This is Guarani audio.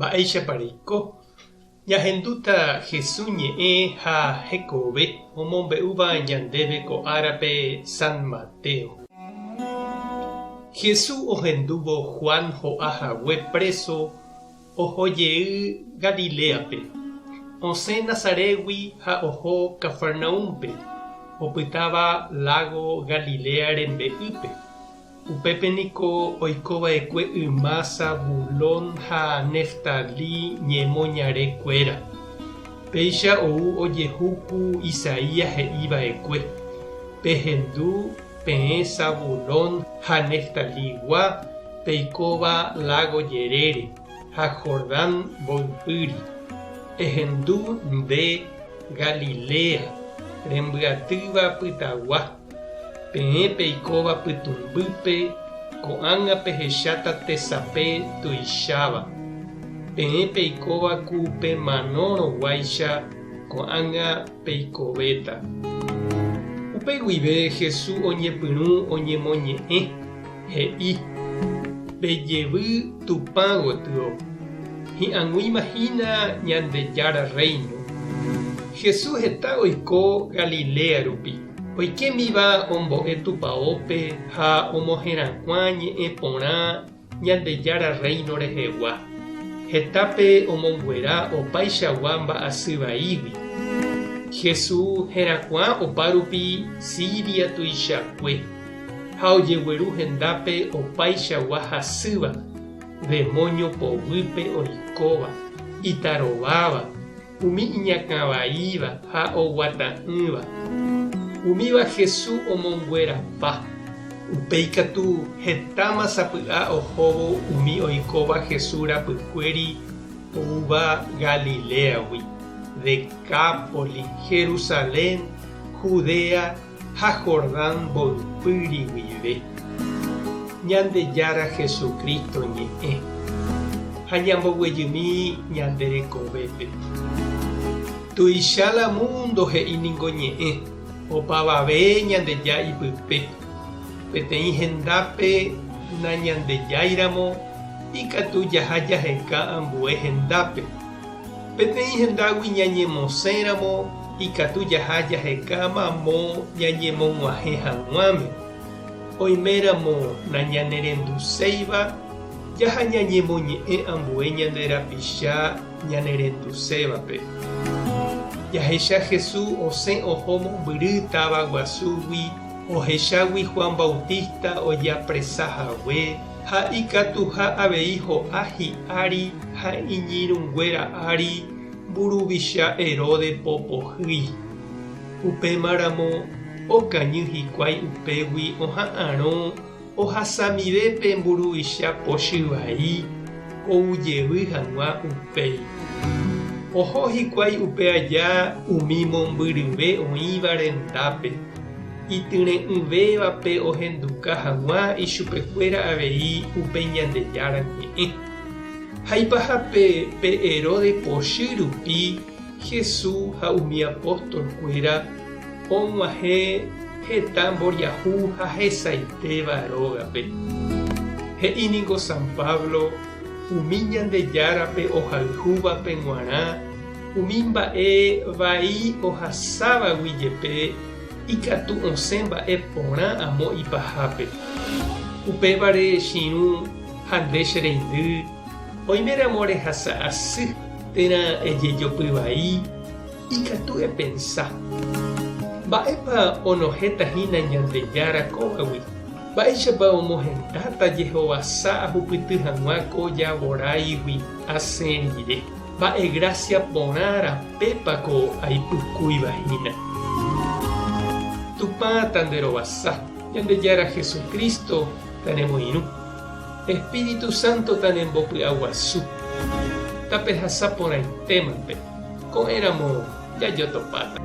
Mba'éichapa reiko? Ñahendúta Jesús ñe'ẽ ha hekove omombe'úva ñandéve ko árape San Mateo. Jesús ohendúvo Juan ho'a hague préso oho jey Galiléape. Osẽ Nazarégui ha oho Cafarnaúmpe, opytáva lágo Galilea rembe'ýpe. Upépe niko oiko va'ekue yma Zabulón ha Neftalí ñemoñare kuéra. Péicha ou ojehu ku Isaías he'i va'ekue, Pehendu peẽ Zabulón ha Neftalí gua peikóva lágo jerére ha Jordán mboypýri. Ehendu nde, Galilea, rembyatýva pytagua. Peẽ peikóva pytũmbýpe, ko'ág̃a pehecháta tesape tuicháva. Peẽ peikóva ku pemanórõguáicha, ko'ág̃a peikovéta. Upe guive Jesús oñepyrũ oñemoñe'ẽ, he'i, Pejevy Tupã gotyo, hi'ag̃uíma hína Ñandejára Rréino. Jesús heta oiko Galilea rupi. Oikémiva ombo'e tupaópe ha omoherakuã ñe'ẽ porã Ñandejára Rréino rehegua. Hetápe omonguera opaichagua mba'asy vaígui. Jesús herakuã opárupi Siria tuichakue, ha ojegueru hendápe opaichagua hasýva, demóño poguýpe oikóva, itarováva, Umi iñakãvaíva ha oguata'ỹva, umíva Jesús omonguerapa. Upéi katu hetáma sapy'a ohóvo umi oikóva Jesús rapykuéri oúva Galiléagui, Decápolis, Jerusalén, Judea ha Jordán mboypýri guive. Ñandejára Jesucristo ñe'ẽ, ha ñamboguejymi ñande rekovépe. Tuicha la mundo he'i ningo ñe'ẽ, opavave Ñandeja ipype. Peteĩ hendápe nañandejáiramo ikatu jaha jaheka ambue hendápe. Peteĩ hendágui ñañemosẽramo ikatu jaha jaheka mamo ñañemog̃uahẽ hag̃uáme. Oiméramo nañanerenduséiva, jaha ñañemoñe'ẽ ambue ñande rapicha ñanerendusévape. Jahecha Jesús osẽ oho mombyry táva guasúgui ohechágui Juan Bautista ojeapresa hague ha ikatuha avei ho'a hi'ári ha iñirũnguéra ári mburuvicha Herodes po pohýi. Upémaramo okañy hikuái upégui oha'arõ ohasamive pe mburuvicha pochy vai ou jevy hag̃ua upéi. Oho hikuái upe aja umi mombyryve oĩva rendápe. Ityre'ỹvévape ohenduka hag̃ua ichupekuéra avei upe Ñandejára ñe'ẽ. Ha ipahápe pe Herodes pochy rupi Jesús ha umi apóstol-kuéra og̃uahẽ heta mboriahu ha hesaitéva rógape. He'i ningo San Pablo umi Ñandejárape ohayhúvape g̃uarã umi mba'e vai ohasávagui jepe Ikatu osẽ mba'e porã amo ipahápe. Upévare che irũ ha nde che reindy, oiméramo rehasa asy térã ejejopy vai, ikatu epensa, Mba'épa onohẽta hína Ñandejára kóvagui? Mba'éichapa omohendáta jehovasa ahupyty hag̃ua ko javoráigui asẽ rire? Mba'e grásia porã rapépa ko aipykúiva hína. Tupã tanderovasa, Ñandejára Jesucristo tanemoirũ, Espíritu Santo tanembopy'aguasu. Tapehasa porãitémante, ko'ẽramo jajotopáta.